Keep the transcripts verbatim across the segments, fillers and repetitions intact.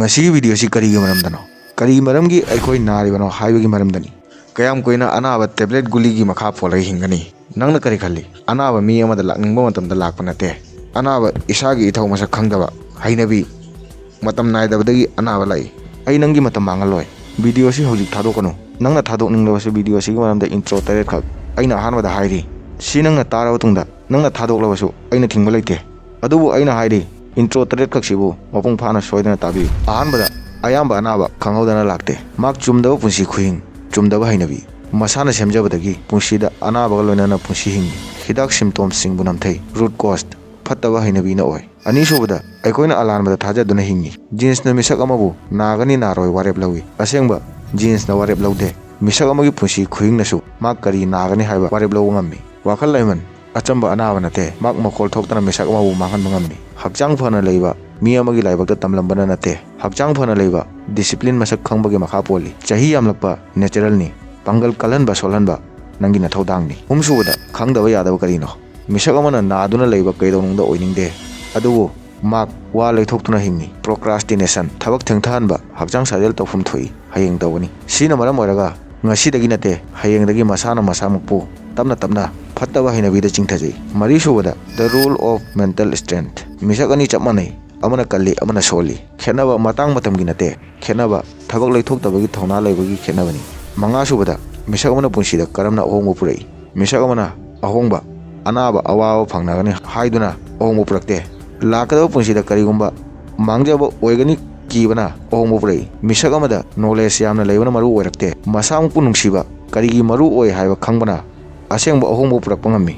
ꯃꯁꯤꯒꯤ ꯚꯤꯗꯤꯑꯣꯁꯤ ꯀꯔꯤꯒꯤ ꯃꯔꯝꯗꯅꯣ? ꯀꯔꯤ ꯃꯔꯝꯒꯤ ꯑꯩꯈꯣꯏ ꯅꯥꯔꯤꯕꯅꯣ ꯍꯥꯏꯕꯒꯤ ꯃꯔꯝꯗꯅꯤ꯫ ꯀꯌꯥꯝ ꯀꯨꯏꯅ ꯑꯅꯥꯕ ꯇꯦꯕ꯭ꯂꯦꯠ ꯒꯨꯂꯤꯒꯤ ꯃꯈꯥ ꯄꯣꯜꯂꯒ ꯍꯤꯡꯒꯅꯤ? ꯅꯪꯅ ꯀꯔꯤ ꯈꯜꯂꯤ? ꯑꯅꯥꯕ ꯃꯤ ꯑꯃꯗ ꯂꯥꯛꯅꯤꯡꯕ ꯃꯇꯝꯗ ꯂꯥꯛꯄ ꯅꯠꯇꯦ꯫ ꯑꯅꯥꯕ ꯏꯁꯥꯒꯤ ꯏꯊꯧ ꯃꯁꯛ ꯈꯪꯗꯕ, ꯍꯩꯅꯕꯤ, ꯃꯇꯝ ꯅꯥꯏꯗꯕꯗꯒꯤ ꯑꯅꯥꯕ ꯂꯥꯛꯏ꯫ ꯑꯩ ꯅꯪꯒꯤ ꯃꯇꯝ ꯃꯥꯡꯍꯜꯂꯣꯏ꯫ ꯚꯤꯗꯤꯑꯣꯁꯤ ꯍꯧꯖꯤꯛ ꯊꯥꯗꯣꯛꯀꯅꯨ꯫ ꯅꯪꯅ ꯊꯥꯗꯣꯛꯅꯤꯡꯂꯕꯁꯨ ꯚꯤꯗꯤꯑꯣꯁꯤꯒꯤ ꯃꯔꯝꯗ ꯏꯟꯇ꯭ꯔꯣ ꯇꯔꯦꯠꯈꯛ ꯑꯩꯅ ꯑꯍꯥꯟꯕꯗ ꯍꯥꯏꯔꯤ꯫ ꯁꯤ ꯅꯪꯅ ꯇꯥꯔꯕ ꯇꯨꯡꯗ ꯅꯪꯅ ꯊꯥꯗꯣꯛꯂꯕꯁꯨ ꯑꯩꯅ ꯊꯤꯡꯕ ꯂꯩꯇꯦ꯫ ꯑꯗꯨꯕꯨ ꯑꯩꯅ ꯍꯥꯏꯔꯤ, ꯏꯟꯇ꯭ꯔꯣ ꯇꯔꯦꯠꯈꯛꯁꯤꯕꯨ ꯃꯄꯨꯡ ꯐꯥꯅ ꯁꯣꯏꯗꯅ ꯇꯥꯕꯤꯌꯨ꯫ ꯑꯍꯥꯟꯕꯗ, ꯑꯌꯥꯝꯕ ꯑꯅꯥꯕ ꯈꯪꯍꯧꯗꯅ ꯂꯥꯛꯇꯦ꯫ ꯃꯍꯥꯛ ꯆꯨꯝꯗꯕ ꯄꯨꯟꯁꯤ ꯈꯨꯍꯤꯡ, ꯆꯨꯝꯗꯕ ꯍꯩꯅꯕꯤ꯫ ꯃꯁꯥꯅ ꯁꯦꯝꯖꯕꯗꯒꯤ ꯄꯨꯟꯁꯤꯗ ꯑꯅꯥꯕꯒ ꯂꯣꯏꯅꯅ ꯄꯨꯟꯁꯤ ꯍꯤꯡꯉꯤ꯫ ꯍꯤꯗꯥꯛ ꯁꯤꯝꯇꯣꯝꯁꯤꯡꯕꯨ ꯅꯝꯊꯩ꯫ ꯔꯨꯠ ꯀꯣꯁ, ꯐꯠꯇꯕ ꯍꯩꯅꯕꯤꯅ ꯑꯣꯏ꯫ ꯑꯅꯤꯁꯨꯕꯗ, ꯑꯩꯈꯣꯏꯅ ꯑꯂꯥꯟꯕꯗ ꯊꯥꯖꯗꯨꯅ ꯍꯤꯡꯉꯤ꯫ ꯖꯤꯟꯁꯅ ꯃꯤꯁꯛ ꯑꯃꯕꯨ ꯅꯥꯒꯅꯤ ꯅꯥꯔꯣꯏ ꯋꯥꯔꯦꯞ ꯂꯧꯏ꯫ ꯑꯁꯦꯡꯕ ꯖꯤꯟꯁꯅ ꯋꯥꯔꯦꯞ ꯂꯧꯗꯦ꯫ ꯃꯤꯁꯛ ꯑꯃꯒꯤ ꯄꯨꯟꯁꯤ ꯈꯨꯍꯤꯡꯅꯁꯨ ꯃꯍꯥꯛ ꯀꯔꯤ ꯅꯥꯒꯅꯤ ꯍꯥꯏꯕ ꯋꯥꯔꯦꯞ ꯂꯧꯕ ꯉꯝꯃꯤ꯫ ꯋꯥꯈꯜ ꯂꯩꯃꯟ ꯑꯆꯝꯕ ꯑꯅꯥꯕ ꯅꯠꯇꯦ꯫ ꯃꯍꯥꯛ ꯃꯈꯣꯜ ꯊꯣꯛꯇꯅ ꯃꯤꯁꯛ ꯑꯃꯕꯨ ꯃꯥꯡꯍꯟꯕ ꯉꯝꯃꯤ꯫ ꯍꯛꯆꯥꯡ ꯐꯅ ꯂꯩꯕ ꯃꯤ ꯑꯃꯒꯤ ꯂꯥꯏꯕꯛꯇ ꯇꯝꯂꯝꯕꯅ ꯅꯠꯇꯦ꯫ ꯍꯛꯆꯥꯡ ꯐꯅ ꯂꯩꯕ ꯗꯤꯁꯤꯄ꯭ꯂꯤꯟ ꯃꯁꯛ ꯈꯪꯕꯒꯤ ꯃꯈꯥ ꯄꯣꯜꯂꯤ꯫ ꯆꯍꯤ ꯌꯥꯝꯂꯛꯄ ꯅꯦꯆꯔꯦꯜꯅꯤ꯫ ꯄꯥꯡꯒꯜ ꯀꯜꯍꯟꯕ ꯁꯣꯜꯍꯟꯕ ꯅꯪꯒꯤ ꯅꯊꯧꯗꯥꯡꯅꯤ꯫ ꯑꯍꯨꯝꯁꯨꯕꯗ, ꯈꯪꯗꯕ ꯌꯥꯗꯕ ꯀꯔꯤꯅꯣ? ꯃꯤꯁꯛ ꯑꯃꯅ ꯅꯥꯗꯨꯅ ꯂꯩꯕ ꯀꯩꯗꯧꯅꯨꯡꯗ ꯑꯣꯏꯅꯤꯡꯗꯦ꯫ ꯑꯗꯨꯕꯨ ꯃꯍꯥꯛ ꯋꯥ ꯂꯩꯊꯣꯛꯇꯨꯅ ꯍꯤꯡꯉꯤ꯫ ꯄ꯭ꯔꯣꯀ꯭ꯔꯥꯁꯇꯤꯅꯦꯁꯟ, ꯊꯕꯛ ꯊꯦꯡꯊꯍꯟꯕ, ꯍꯛꯆꯥꯡ ꯁꯥꯖꯦꯜ ꯇꯧꯐꯝ ꯊꯣꯛꯏ, ꯍꯌꯦꯡ ꯇꯧꯒꯅꯤ꯫ ꯁꯤꯅ ꯃꯔꯝ ꯑꯣꯏꯔꯒ ꯉꯁꯤꯗꯒꯤ ꯅꯠꯇꯦ, ꯍꯌꯦꯡꯗꯒꯤ ꯃꯁꯥꯅ ꯃꯁꯥꯃꯛꯄꯨ ꯇꯞꯅ ꯇꯞꯅ ꯐꯠꯇꯕ ꯍꯩꯅꯕꯤꯗ ꯆꯤꯡꯊꯖꯩ꯫ ꯃꯔꯤꯁꯨꯕꯗ, the role of mental strength꯫ ꯃꯤꯁꯛ ꯑꯅꯤ ꯆꯞ ꯃꯥꯟꯅꯩ, ꯑꯃꯅ ꯀꯜꯂꯤ, ꯑꯃꯅ ꯁꯣꯜꯂꯤ꯫ ꯈꯦꯠꯅꯕ ꯃꯇꯥꯡ ꯃꯇꯝꯒꯤ ꯅꯠꯇꯦ, ꯈꯦꯠꯅꯕ ꯊꯕꯛ ꯂꯩꯊꯣꯛꯇꯕꯒꯤ ꯊꯧꯅꯥ ꯂꯩꯕꯒꯤ ꯈꯦꯠꯅꯕꯅꯤ꯫ ꯃꯉꯥꯁꯨꯕꯗ, ꯃꯤꯁꯛ ꯑꯃꯅ ꯄꯨꯟꯁꯤꯗ ꯀꯔꯝꯅ ꯑꯍꯣꯡꯕ ꯄꯨꯔꯛꯏ? ꯃꯤꯁꯛ ꯑꯃꯅ ꯑꯍꯣꯡꯕ, ꯑꯅꯥꯕ, ꯑꯋꯥꯕ ꯐꯪꯅꯒꯅꯤ ꯍꯥꯏꯗꯨꯅ ꯑꯍꯣꯡꯕ ꯄꯨꯔꯛꯇꯦ꯫ ꯂꯥꯛꯀꯗꯕ ꯄꯨꯟꯁꯤꯗ ꯀꯔꯤꯒꯨꯝꯕ ꯃꯥꯡꯖꯕ ꯑꯣꯏꯒꯅꯤ ꯀꯤꯕꯅ ꯑꯍꯣꯡꯕ ꯄꯨꯔꯛꯏ꯫ ꯃꯤꯁꯛ ꯑꯃꯗ ꯅꯣꯂꯦꯖ ꯌꯥꯝꯅ ꯂꯩꯕꯅ ꯃꯔꯨ ꯑꯣꯏꯔꯛꯇꯦ꯫ ꯃꯁꯥꯃꯛꯄꯨ ꯅꯨꯡꯁꯤꯕ ꯀꯔꯤꯒꯤ ꯃꯔꯨ ꯑꯣꯏ ꯍꯥꯏꯕ ꯈꯪꯕꯅ ꯑꯁꯦꯡꯕ ꯑꯍꯣꯡꯕ ꯄꯨꯔꯛꯄ ꯉꯝꯃꯤ꯫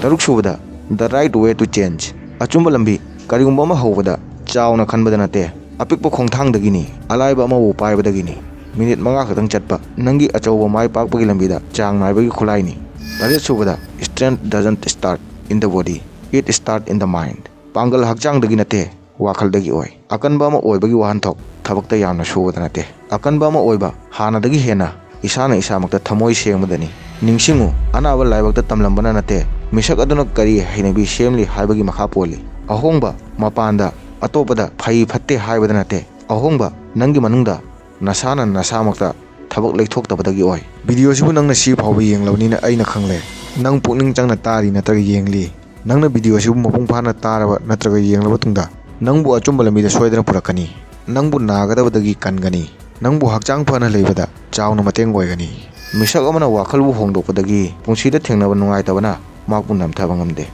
ꯇꯔꯨꯛꯁꯨꯕꯗ, the right way to change꯫ ꯑꯆꯨꯝꯕ ꯂꯝꯕꯤ꯫ ꯀꯔꯤꯒꯨꯝꯕ ꯑꯃ ꯍꯧꯕꯗ ꯆꯥꯎꯅ ꯈꯟꯕꯗ ꯅꯠꯇꯦ, ꯑꯄꯤꯛꯄ ꯈꯣꯡꯊꯥꯡꯗꯒꯤꯅꯤ, ꯑꯂꯥꯏꯕ ꯑꯃꯕꯨ ꯄꯥꯏꯕꯗꯒꯤꯅꯤ꯫ ꯃꯤꯅꯤꯠ ꯃꯉꯥ ꯈꯛꯇꯪ ꯆꯠꯄ ꯅꯪꯒꯤ ꯑꯆꯧꯕ ꯃꯥꯏ ꯄꯥꯛꯄꯒꯤ ꯂꯝꯕꯤꯗ ꯆꯥꯡ ꯅꯥꯏꯕꯒꯤ ꯈꯨꯠꯂꯥꯏꯅꯤ꯫ ꯇꯔꯦꯠꯁꯨꯕꯗ, strength doesn't start in the body, it start in the mind꯫ ꯄꯥꯡꯒꯜ ꯍꯛꯆꯥꯡꯗꯒꯤ ꯅꯠꯇꯦ, ꯋꯥꯈꯜꯗꯒꯤ ꯑꯣꯏ꯫ ꯑꯀꯟꯕ ꯑꯃ ꯑꯣꯏꯕꯒꯤ ꯋꯥꯍꯟꯊꯣꯛ ꯊꯕꯛꯇ ꯌꯥꯝꯅ ꯁꯨꯕꯗ ꯅꯠꯇꯦ꯫ ꯑꯀꯟꯕ ꯑꯃ ꯑꯣꯏꯕ ꯍꯥꯟꯅꯗꯒꯤ ꯍꯦꯟꯅ ꯏꯁꯥꯅ ꯏꯁꯥꯃꯛꯇ ꯊꯃꯣꯏ ꯁꯦꯡꯕꯗꯅꯤ꯫ ꯅꯤꯡꯁꯤꯡꯉꯨ, ꯑꯅꯥꯕ ꯂꯥꯏꯕꯛꯇ ꯇꯝꯂꯝꯕꯅ ꯅꯠꯇꯦ, ꯃꯤꯁꯛ ꯑꯗꯨꯅ ꯀꯔꯤ ꯍꯩꯅꯕꯤ ꯁꯦꯝꯂꯤ ꯍꯥꯏꯕꯒꯤ ꯃꯈꯥ ꯄꯣꯜꯂꯤ꯫ ꯑꯍꯣꯡꯕ ꯃꯄꯥꯟꯗ ꯑꯇꯣꯞꯄꯗ ꯐꯩ ꯐꯠꯇꯦ ꯍꯥꯏꯕꯗ ꯅꯠꯇꯦ, ꯑꯍꯣꯡꯕ ꯅꯪꯒꯤ ꯃꯅꯨꯡꯗ ꯅꯁꯥꯅ ꯅꯁꯥꯃꯛꯇ ꯊꯕꯛ ꯂꯩꯊꯣꯛꯇꯕꯗꯒꯤ ꯑꯣꯏ꯫ ꯚꯤꯗꯤꯑꯣꯁꯤꯕꯨ ꯅꯪꯅ ꯁꯤ ꯐꯥꯎꯕ ꯌꯦꯡꯂꯕꯅꯤꯅ ꯑꯩꯅ ꯈꯪꯂꯦ꯫ ꯅꯪ ꯄꯨꯛꯅꯤꯡ ꯆꯪꯅ ꯇꯥꯔꯤ ꯅꯠꯇ꯭ꯔꯒ ꯌꯦꯡꯂꯤ꯫ ꯅꯪꯅ ꯚꯤꯗꯤꯑꯣꯁꯤꯕꯨ ꯃꯄꯨꯡ ꯐꯥꯅ ꯇꯥꯔꯕ ꯅꯠꯇ꯭ꯔꯒ ꯌꯦꯡꯂꯕ ꯇꯨꯡꯗ, ꯅꯪꯕꯨ ꯑꯆꯨꯝꯕ ꯂꯝꯕꯤꯗ ꯁꯣꯏꯗꯅ ꯄꯨꯔꯛꯀꯅꯤ꯫ ꯅꯪꯕꯨ ꯅꯥꯒꯗꯕꯗꯒꯤ ꯀꯟꯒꯅꯤ꯫ ꯅꯪꯕꯨ ꯍꯛꯆꯥꯡ ꯐꯅ ꯂꯩꯕꯗ ꯆꯥꯎꯅ ꯃꯇꯦꯡ ꯑꯣꯏꯒꯅꯤ꯫ ꯃꯤꯁꯛ ꯑꯃꯅ ꯋꯥꯈꯜꯕꯨ ꯍꯣꯡꯗꯣꯛꯄꯗꯒꯤ ꯄꯨꯟꯁꯤꯗ ꯊꯦꯡꯅꯕ ꯅꯨꯡꯉꯥꯏꯇꯕꯅ ꯃꯍꯥꯛꯄꯨ ꯅꯝꯊꯕ ꯉꯝꯗꯦ꯫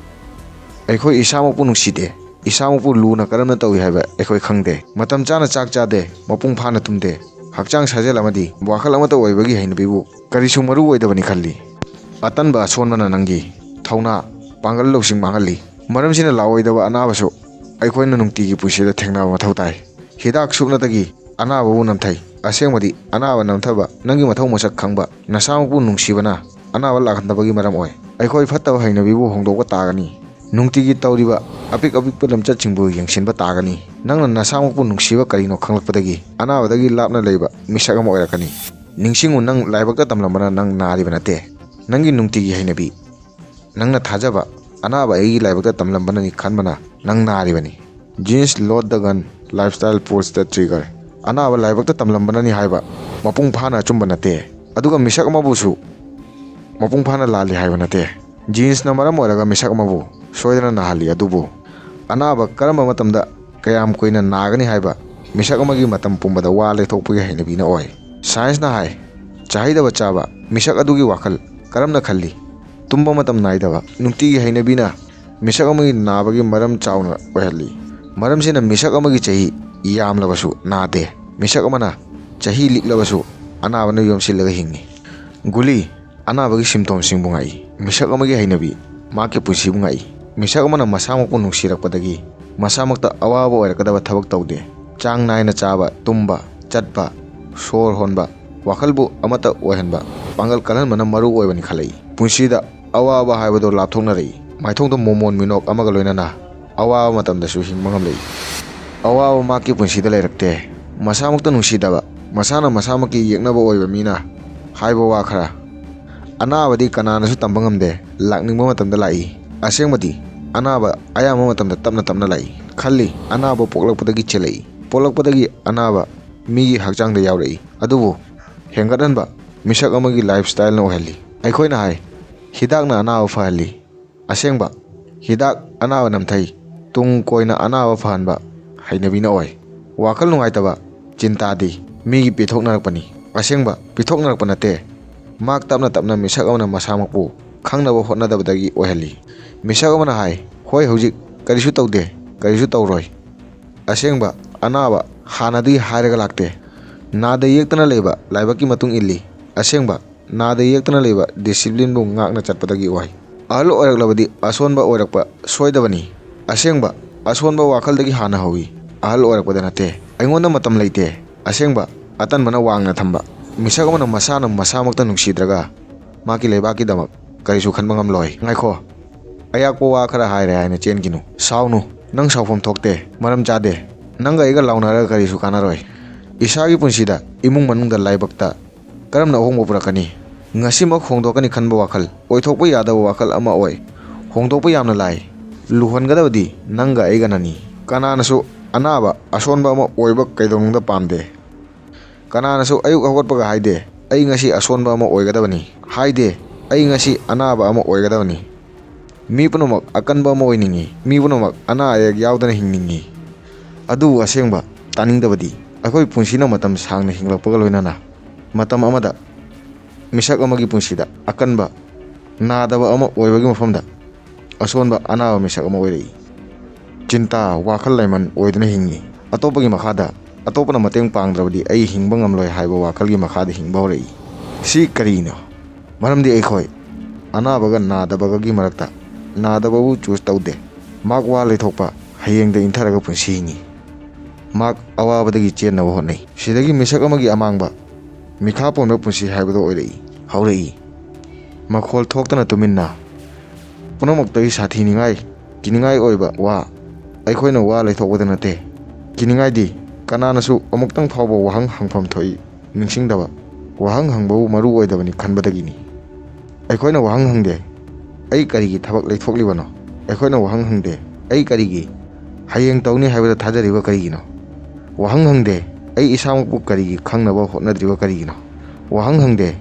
ꯑꯩꯈꯣꯏ ꯏꯁꯥꯃꯛꯄꯨ ꯅꯨꯡꯁꯤꯗꯦ꯫ ꯏꯁꯥꯃꯛꯄꯨ ꯂꯨꯅ ꯀꯔꯝꯅ ꯇꯧꯏ ꯍꯥꯏꯕ ꯑꯩꯈꯣꯏ ꯈꯪꯗꯦ꯫ ꯃꯇꯝ ꯆꯥꯅ ꯆꯥꯛ ꯆꯥꯗꯦ, ꯃꯄꯨꯡ ꯐꯥꯅ ꯇꯨꯝꯗꯦ꯫ ꯍꯛꯆꯥꯡ ꯁꯥꯖꯦꯜ ꯑꯃꯗꯤ ꯋꯥꯈꯜ ꯑꯃꯠꯇ ꯑꯣꯏꯕꯒꯤ ꯍꯩꯅꯕꯤꯕꯨ ꯀꯔꯤꯁꯨ ꯃꯔꯨ ꯑꯣꯏꯗꯕꯅꯤ ꯈꯜꯂꯤ꯫ ꯑꯇꯟꯕ ꯑꯁꯣꯟꯕꯅ ꯅꯪꯒꯤ ꯊꯧꯅꯥ, ꯄꯥꯡꯒꯜ ꯂꯧꯁꯤꯡ ꯃꯥꯡꯍꯜꯂꯤ꯫ ꯃꯔꯝꯁꯤꯅ ꯂꯥꯛꯑꯣꯏꯗꯕ ꯑꯅꯥꯕꯁꯨ ꯑꯩꯈꯣꯏꯅ ꯅꯨꯡꯇꯤꯒꯤ ꯄꯨꯟꯁꯤꯗ ꯊꯦꯡꯅꯕ ꯃꯊꯧ ꯇꯥꯏ꯫ ꯍꯤꯗꯥꯛ ꯁꯨꯞꯅꯇꯒꯤ ꯑꯅꯥꯕꯕꯨ ꯅꯝꯊꯩ꯫ ꯑꯁꯦꯡꯕꯗꯤ ꯑꯅꯥꯕ ꯅꯝꯊꯕ, ꯅꯪꯒꯤ ꯃꯊꯧ ꯃꯁꯛ ꯈꯪꯕ, ꯅꯁꯥꯃꯛꯄꯨ ꯅꯨꯡꯁꯤꯕꯅ ꯑꯅꯥꯕ ꯂꯥꯛꯍꯟꯗꯕꯒꯤ ꯃꯔꯝ ꯑꯣꯏ꯫ ꯑꯩꯈꯣꯏ ꯐꯠꯇꯕ ꯍꯩꯅꯕꯤꯕꯨ ꯍꯣꯡꯗꯣꯛꯄ ꯇꯥꯒꯅꯤ꯫ ꯅꯨꯡꯇꯤꯒꯤ ꯇꯧꯔꯤꯕ ꯑꯄꯤꯛ ꯑꯄꯤꯛꯄ ꯂꯝꯆꯠꯁꯤꯡꯕꯨ ꯌꯦꯡꯁꯤꯟꯕ ꯇꯥꯒꯅꯤ꯫ ꯅꯪꯅ ꯅꯁꯥꯃꯛꯄꯨ ꯅꯨꯡꯁꯤꯕ ꯀꯔꯤꯅꯣ ꯈꯪꯂꯛꯄꯗꯒꯤ ꯑꯅꯥꯕꯗꯒꯤ ꯂꯥꯞꯅ ꯂꯩꯕ ꯃꯤꯁꯛ ꯑꯃ ꯑꯣꯏꯔꯛꯀꯅꯤ꯫ ꯅꯤꯡꯁꯤꯡꯉꯨ, ꯅꯪ ꯂꯥꯏꯕꯛꯇ ꯇꯝꯂꯝꯕꯅ ꯅꯪ ꯅꯥꯔꯤꯕ ꯅꯠꯇꯦ꯫ ꯅꯪꯒꯤ ꯅꯨꯡꯇꯤꯒꯤ ꯍꯩꯅꯕꯤ, ꯅꯪꯅ ꯊꯥꯖꯕ, ꯑꯅꯥꯕ ꯑꯩꯒꯤ ꯂꯥꯏꯕꯛꯇ ꯇꯝꯂꯝꯕꯅꯅꯤ ꯈꯟꯕꯅ ꯅꯪ ꯅꯥꯔꯤꯕꯅꯤ꯫ Genes load the gun, lifestyle pulls the trigger. ꯑꯅꯥꯕ ꯂꯥꯏꯕꯛꯇ ꯇꯝꯂꯝꯕꯅꯅꯤ ꯍꯥꯏꯕ ꯃꯄꯨꯡ ꯐꯥꯅ ꯑꯆꯨꯝꯕ ꯅꯠꯇꯦ꯫ ꯑꯗꯨꯒ ꯃꯤꯁꯛ ꯑꯃꯕꯨꯁꯨ ꯃꯄꯨꯡ ꯐꯥꯅ ꯂꯥꯜꯂꯤ ꯍꯥꯏꯕ ꯅꯠꯇꯦ꯫ Genesꯅ ꯃꯔꯝ ꯑꯣꯏꯔꯒ ꯃꯤꯁꯛ ꯑꯃꯕꯨ ꯁꯣꯏꯗꯅ ꯅꯥꯍꯜꯂꯤ, ꯑꯗꯨꯕꯨ ꯑꯅꯥꯕ ꯀꯔꯝꯕ ꯃꯇꯝꯗ ꯀꯌꯥꯝ ꯀꯨꯏꯅ ꯅꯥꯒꯅꯤ ꯍꯥꯏꯕ ꯃꯤꯁꯛ ꯑꯃꯒꯤ ꯃꯇꯝ ꯄꯨꯝꯕꯗ ꯋꯥ ꯂꯦꯞꯊꯣꯛꯄꯒꯤ ꯍꯩꯅꯕꯤꯅ ꯑꯣꯏ꯫ Scienceꯅ ꯍꯥꯏ, ꯆꯥꯍꯩꯗꯕ ꯆꯥꯕ, ꯃꯤꯁꯛ ꯑꯗꯨꯒꯤ ꯋꯥꯈꯜ ꯀꯔꯝꯅ ꯈꯜꯂꯤ, ꯇꯨꯝꯕ ꯃꯇꯝ ꯅꯥꯏꯗꯕ, ꯅꯨꯡꯇꯤꯒꯤ ꯍꯩꯅꯕꯤꯅ ꯃꯤꯁꯛ ꯑꯃꯒꯤ ꯅꯥꯕꯒꯤ ꯃꯔꯝ ꯆꯥꯎꯅ ꯑꯣꯏꯍꯜꯂꯤ꯫ ꯃꯔꯝꯁꯤꯅ ꯃꯤꯁꯛ ꯑꯃꯒꯤ ꯆꯍꯤ ꯌꯥꯝꯂꯕꯁꯨ ꯅꯥꯗꯦ꯫ ꯃꯤꯁꯛ ꯑꯃꯅ ꯆꯍꯤ ꯂꯤꯛꯂꯕꯁꯨ ꯑꯅꯥꯕꯅ ꯌꯣꯝꯁꯤꯜꯂꯒ ꯍꯤꯡꯏ꯫ ꯒꯨꯂꯤ, ꯑꯅꯥꯕꯒꯤ symptomꯁꯤꯡꯕꯨ ꯉꯥꯛꯏ꯫ ꯃꯤꯁꯛ ꯑꯃꯒꯤ ꯍꯩꯅꯕꯤ, ꯃꯍꯥꯛꯀꯤ ꯄꯨꯟꯁꯤꯕꯨ ꯉꯥꯛꯏ꯫ ꯃꯤꯁꯛ ꯑꯃꯅ ꯃꯁꯥꯃꯛꯄꯨ ꯅꯨꯡꯁꯤꯔꯛꯄꯗꯒꯤ ꯃꯁꯥꯃꯛꯇ ꯑꯋꯥꯕ ꯑꯣꯏꯔꯛꯀꯗꯕ ꯊꯕꯛ ꯇꯧꯗꯦ꯫ ꯆꯥꯡ ꯅꯥꯏꯅ ꯆꯥꯕ, ꯇꯨꯝꯕ, ꯆꯠꯄ, ꯁꯣꯔ ꯍꯣꯟꯕ, ꯋꯥꯈꯜꯕꯨ ꯑꯃꯠꯇ ꯑꯣꯏꯍꯟꯕ, ꯄꯥꯡꯒꯜ ꯀꯜꯍꯟꯕꯅ ꯃꯔꯨ ꯑꯣꯏꯕꯅꯤ ꯈꯜꯂꯛꯏ꯫ ꯄꯨꯟꯁꯤꯗ ꯑꯋꯥꯕ ꯍꯥꯏꯕꯗꯨ ꯂꯥꯞꯊꯣꯛꯅꯔꯛꯏ꯫ ꯃꯥꯏꯊꯣꯡꯗ ꯃꯣꯃꯣꯟ ꯃꯤꯅꯣꯛ ꯑꯃꯒ ꯂꯣꯏꯅꯅ ꯑꯋꯥꯕ ꯃꯇꯝꯗꯁꯨ ꯍꯤꯡꯕ ꯉꯝꯂꯛꯏ꯫ ꯑꯋꯥꯕ ꯃꯍꯥꯛꯀꯤ ꯄꯨꯟꯁꯤꯗ ꯂꯩꯔꯛꯇꯦ꯫ ꯃꯁꯥꯃꯛꯇ ꯅꯨꯡꯁꯤꯗꯕ, ꯃꯁꯥꯅ ꯃꯁꯥꯃꯛꯀꯤ ꯌꯦꯛꯅꯕ ꯑꯣꯏꯕ ꯃꯤꯅ ꯍꯥꯏꯕ ꯋꯥ ꯈꯔ꯫ ꯑꯅꯥꯕꯗꯤ ꯀꯅꯥꯅꯁꯨ ꯇꯝꯕ ꯉꯝꯗꯦ, ꯂꯥꯛꯅꯤꯡꯕ ꯃꯇꯝꯗ ꯂꯥꯛꯏ꯫ ꯑꯁꯦꯡꯕꯗꯤ ꯑꯅꯥꯕ ꯑꯌꯥꯝꯕ ꯃꯇꯝꯗ ꯇꯞꯅ ꯇꯞꯅ ꯂꯥꯛꯏ꯫ ꯈꯜꯂꯤ, ꯑꯅꯥꯕ ꯄꯣꯛꯂꯛꯄꯗꯒꯤ ꯆꯦꯜꯂꯛꯏ꯫ ꯄꯣꯛꯂꯛꯄꯗꯒꯤ ꯑꯅꯥꯕ ꯃꯤꯒꯤ ꯍꯛꯆꯥꯡꯗ ꯌꯥꯎꯔꯛꯏ, ꯑꯗꯨꯕꯨ ꯍꯦꯟꯒꯠꯍꯟꯕ ꯃꯤꯁꯛ ꯑꯃꯒꯤ ꯂꯥꯏꯐ ꯁ꯭ꯇꯥꯏꯜꯅ ꯑꯣꯏꯍꯜꯂꯤ꯫ ꯑꯩꯈꯣꯏꯅ ꯍꯥꯏ, ꯍꯤꯗꯥꯛꯅ ꯑꯅꯥꯕ ꯐꯍꯜꯂꯤ꯫ ꯑꯁꯦꯡꯕ, ꯍꯤꯗꯥꯛ ꯑꯅꯥꯕ ꯅꯝꯊꯩ, ꯇꯨꯡ ꯀꯣꯏꯅ ꯑꯅꯥꯕ ꯐꯍꯟꯕ ꯍꯩꯅꯕꯤꯅ ꯑꯣꯏ꯫ ꯋꯥꯈꯜ ꯅꯨꯡꯉꯥꯏꯇꯕ, ꯆꯤꯟꯇꯥꯗꯤ ꯃꯤꯒꯤ ꯄꯤꯊꯣꯛꯅꯔꯛꯄꯅꯤ꯫ ꯑꯁꯦꯡꯕ, ꯄꯤꯊꯣꯛꯅꯔꯛꯄ ꯅꯠꯇꯦ꯫ ꯃꯍꯥꯛ ꯇꯞꯅ ꯇꯞꯅ ꯃꯤꯁꯛ ꯑꯃꯅ ꯃꯁꯥꯃꯛꯄꯨ ꯈꯪꯅꯕ ꯍꯣꯠꯅꯗꯕꯗꯒꯤ ꯑꯣꯏꯍꯜꯂꯤ꯫ ꯃꯤꯁꯛ ꯑꯃꯅ ꯍꯥꯏ, "ꯍꯣꯏ, ꯍꯧꯖꯤꯛ ꯀꯔꯤꯁꯨ ꯇꯧꯗꯦ, ꯀꯔꯤꯁꯨ ꯇꯧꯔꯣꯏ"꯫ ꯑꯁꯦꯡꯕ, ꯑꯅꯥꯕ ꯍꯥꯟꯅꯗꯒꯤ ꯍꯥꯏꯔꯒ ꯂꯥꯛꯇꯦ꯫ ꯅꯥꯗ ꯌꯦꯛꯇꯅ ꯂꯩꯕ ꯂꯥꯏꯕꯛꯀꯤ ꯃꯇꯨꯡ ꯏꯜꯂꯤ꯫ ꯑꯁꯦꯡꯕ, ꯅꯥꯗ ꯌꯦꯛꯇꯅ ꯂꯩꯕ ꯗꯤꯁꯤꯄ꯭ꯂꯤꯟꯕꯨ ꯉꯥꯛꯅ ꯆꯠꯄꯗꯒꯤ ꯑꯣꯏ꯫ ꯑꯍꯜ ꯑꯣꯏꯔꯛꯂꯕꯗꯤ ꯑꯁꯣꯟꯕ ꯑꯣꯏꯔꯛꯄ ꯁꯣꯏꯗꯕꯅꯤ꯫ ꯑꯁꯦꯡꯕ, ꯑꯁꯣꯟꯕ ꯋꯥꯈꯜꯗꯒꯤ ꯍꯥꯟꯅ ꯍꯧꯏ, ꯑꯍꯜ ꯑꯣꯏꯔꯛꯄꯗ ꯅꯠꯇꯦ꯫ ꯑꯩꯉꯣꯟꯗ ꯃꯇꯝ ꯂꯩꯇꯦ꯫ ꯑꯁꯦꯡꯕ, ꯑꯇꯟꯕꯅ ꯋꯥꯡꯅ ꯊꯝꯕ꯫ ꯃꯤꯁꯛ ꯑꯃꯅ ꯃꯁꯥꯅ ꯃꯁꯥꯃꯛꯇ ꯅꯨꯡꯁꯤꯗ꯭ꯔꯒ ꯃꯍꯥꯛꯀꯤ ꯂꯩꯕꯥꯛꯀꯤꯗꯃꯛ ꯀꯔꯤꯁꯨ ꯈꯟꯕ ꯉꯝꯂꯣꯏ꯫ ꯉꯥꯏꯈꯣ, ꯑꯌꯥꯛꯄ ꯋꯥ ꯈꯔ ꯍꯥꯏꯔꯦ ꯍꯥꯏꯅ ꯆꯦꯟꯈꯤꯅꯨ꯫ ꯁꯥꯎꯅꯨ, ꯅꯪ ꯁꯥꯎꯐꯝ ꯊꯣꯛꯇꯦ, ꯃꯔꯝ ꯆꯥꯗꯦ꯫ ꯅꯪꯒ ꯑꯩꯒ ꯂꯥꯎꯅꯔꯒ ꯀꯔꯤꯁꯨ ꯀꯥꯟꯅꯔꯣꯏ꯫ ꯏꯁꯥꯒꯤ ꯄꯨꯟꯁꯤꯗ, ꯏꯃꯨꯡ ꯃꯅꯨꯡꯗ, ꯂꯥꯏꯕꯛꯇ ꯀꯔꯝꯅ ꯑꯍꯣꯡꯕ ꯄꯨꯔꯛꯀꯅꯤ? ꯉꯁꯤꯃꯛ ꯍꯣꯡꯗꯣꯛꯀꯅꯤ ꯈꯟꯕ ꯋꯥꯈꯜ ꯑꯣꯏꯊꯣꯛꯄ ꯌꯥꯗꯕ ꯋꯥꯈꯜ ꯑꯃ ꯑꯣꯏ꯫ ꯍꯣꯡꯗꯣꯛꯄ ꯌꯥꯝꯅ ꯂꯥꯏ꯫ ꯂꯨꯍꯟꯒꯗꯕꯗꯤ ꯅꯪꯒ ꯑꯩꯒꯅꯅꯤ꯫ ꯀꯅꯥꯅꯁꯨ ꯑꯅꯥꯕ, ꯑꯁꯣꯟꯕ ꯑꯃ ꯑꯣꯏꯕ ꯀꯩꯗꯧꯅꯨꯡꯗ ꯄꯥꯝꯗꯦ꯫ ꯀꯅꯥꯅꯁꯨ ꯑꯌꯨꯛ ꯍꯧꯒꯠꯄꯒ ꯍꯥꯏꯗꯦ, "ꯑꯩ ꯉꯁꯤ ꯑꯁꯣꯟꯕ ꯑꯃ ꯑꯣꯏꯒꯗꯕꯅꯤ"꯫ ꯍꯥꯏꯗꯦ, "ꯑꯩ ꯉꯁꯤ ꯑꯅꯥꯕ ꯑꯃ ꯑꯣꯏꯒꯗꯕꯅꯤ"꯫ ꯃꯤ ꯄꯨꯝꯅꯃꯛ ꯑꯀꯟꯕ ꯑꯃ ꯑꯣꯏꯅꯤꯡꯏ, ꯃꯤ ꯄꯨꯝꯅꯃꯛ ꯑꯅꯥ ꯑꯌꯦꯛ ꯌꯥꯎꯗꯅ ꯍꯤꯡꯅꯤꯡꯏ꯫ ꯑꯗꯨꯕꯨ ꯑꯁꯦꯡꯕ ꯇꯥꯅꯤꯡꯗꯕꯗꯤ, ꯑꯩꯈꯣꯏ ꯄꯨꯟꯁꯤꯅ ꯃꯇꯝ ꯁꯥꯡꯅ ꯍꯤꯡꯂꯛꯄꯒ ꯂꯣꯏꯅꯅ ꯃꯇꯝ ꯑꯃꯗ ꯃꯤꯁꯛ ꯑꯃꯒꯤ ꯄꯨꯟꯁꯤꯗ ꯑꯀꯟꯕ, ꯅꯥꯗꯕ ꯑꯃ ꯑꯣꯏꯕꯒꯤ ꯃꯐꯝꯗ ꯑꯁꯣꯟꯕ ꯑꯅꯥꯕ ꯃꯤꯁꯛ ꯑꯃ ꯑꯣꯏꯔꯛꯏ꯫ ꯆꯤꯟꯇꯥ, ꯋꯥꯈꯜ ꯂꯩꯃꯟ ꯑꯣꯏꯗꯨꯅ ꯍꯤꯡꯉꯤ꯫ ꯑꯇꯣꯞꯄꯒꯤ ꯃꯈꯥꯗ, ꯑꯇꯣꯞꯄꯅ ꯃꯇꯦꯡ ꯄꯥꯡꯗ꯭ꯔꯕꯗꯤ ꯑꯩ ꯍꯤꯡꯕ ꯉꯝꯂꯣꯏ ꯍꯥꯏꯕ ꯋꯥꯈꯜꯒꯤ ꯃꯈꯥꯗ ꯍꯤꯡꯕ ꯍꯧꯔꯛꯏ꯫ ꯁꯤ ꯀꯔꯤꯅꯣ? ꯃꯔꯝꯗꯤ ꯑꯩꯈꯣꯏ ꯑꯅꯥꯕꯒ ꯅꯥꯗꯕꯒꯒꯤ ꯃꯔꯛꯇ ꯅꯥꯗꯕꯕꯨ ꯆꯨꯁ ꯇꯧꯗꯦ꯫ ꯃꯍꯥꯛ ꯋꯥ ꯂꯩꯊꯣꯛꯄ, ꯍꯌꯦꯡꯗ ꯏꯟꯊꯔꯒ ꯄꯨꯟꯁꯤ ꯍꯤꯡꯉꯤ꯫ ꯃꯍꯥꯛ ꯑꯋꯥꯕꯗꯒꯤ ꯆꯦꯟꯅꯕ ꯍꯣꯠꯅꯩ꯫ ꯁꯤꯗꯒꯤ ꯃꯤꯁꯛ ꯑꯃꯒꯤ ꯑꯃꯥꯡꯕ, ꯃꯤꯈꯥ ꯄꯣꯟꯕ ꯄꯨꯟꯁꯤ ꯍꯥꯏꯕꯗꯨ ꯑꯣꯏꯔꯛꯏ, ꯍꯧꯔꯛꯏ꯫ ꯃꯈꯣꯜ ꯊꯣꯛꯇꯅ ꯇꯨꯃꯤꯟꯅ꯫ ꯄꯨꯝꯅꯃꯛꯇꯒꯤ ꯁꯥꯊꯤꯅꯤꯡꯉꯥꯏ, ꯀꯤꯅꯤꯡꯉꯥꯏ ꯑꯣꯏꯕ ꯋꯥ꯫ ꯑꯩꯈꯣꯏꯅ ꯋꯥ ꯂꯩꯊꯣꯛꯄꯗ ꯅꯠꯇꯦ꯫ ꯀꯤꯅꯤꯡꯉꯥꯏꯗꯤ, ꯀꯅꯥꯅꯁꯨ ꯑꯃꯨꯛꯇꯪ ꯐꯥꯎꯕ ꯋꯥꯍꯪ ꯍꯪꯐꯝ ꯊꯣꯛꯏ ꯅꯤꯡꯁꯤꯡꯗꯕ꯫ ꯋꯥꯍꯪ ꯍꯪꯕꯕꯨ ꯃꯔꯨ ꯑꯣꯏꯗꯕꯅꯤ ꯈꯟꯕꯗꯒꯤꯅꯤ꯫ ꯑꯩꯈꯣꯏꯅ ꯋꯥꯍꯪ ꯍꯪꯗꯦ, "ꯑꯩ ꯀꯔꯤꯒꯤ ꯊꯕꯛ ꯂꯩꯊꯣꯛꯂꯤꯕꯅꯣ?" ꯑꯩꯈꯣꯏꯅ ꯋꯥꯍꯪ ꯍꯪꯗꯦ, "ꯑꯩ ꯀꯔꯤꯒꯤ ꯍꯌꯦꯡ ꯇꯧꯅꯤ ꯍꯥꯏꯕꯗ ꯊꯥꯖꯔꯤꯕ ꯀꯔꯤꯒꯤꯅꯣ?" ꯋꯥꯍꯪ ꯍꯪꯗꯦ꯫ ꯑꯩ ꯏꯁꯥꯃꯛꯄꯨ ꯀꯔꯤꯒꯤ ꯈꯪꯅꯕ ꯍꯣꯠꯅꯗ꯭ꯔꯤꯕ ꯀꯔꯤꯒꯤꯅꯣ? ꯋꯥꯍꯪ ꯍꯪꯗꯦ꯫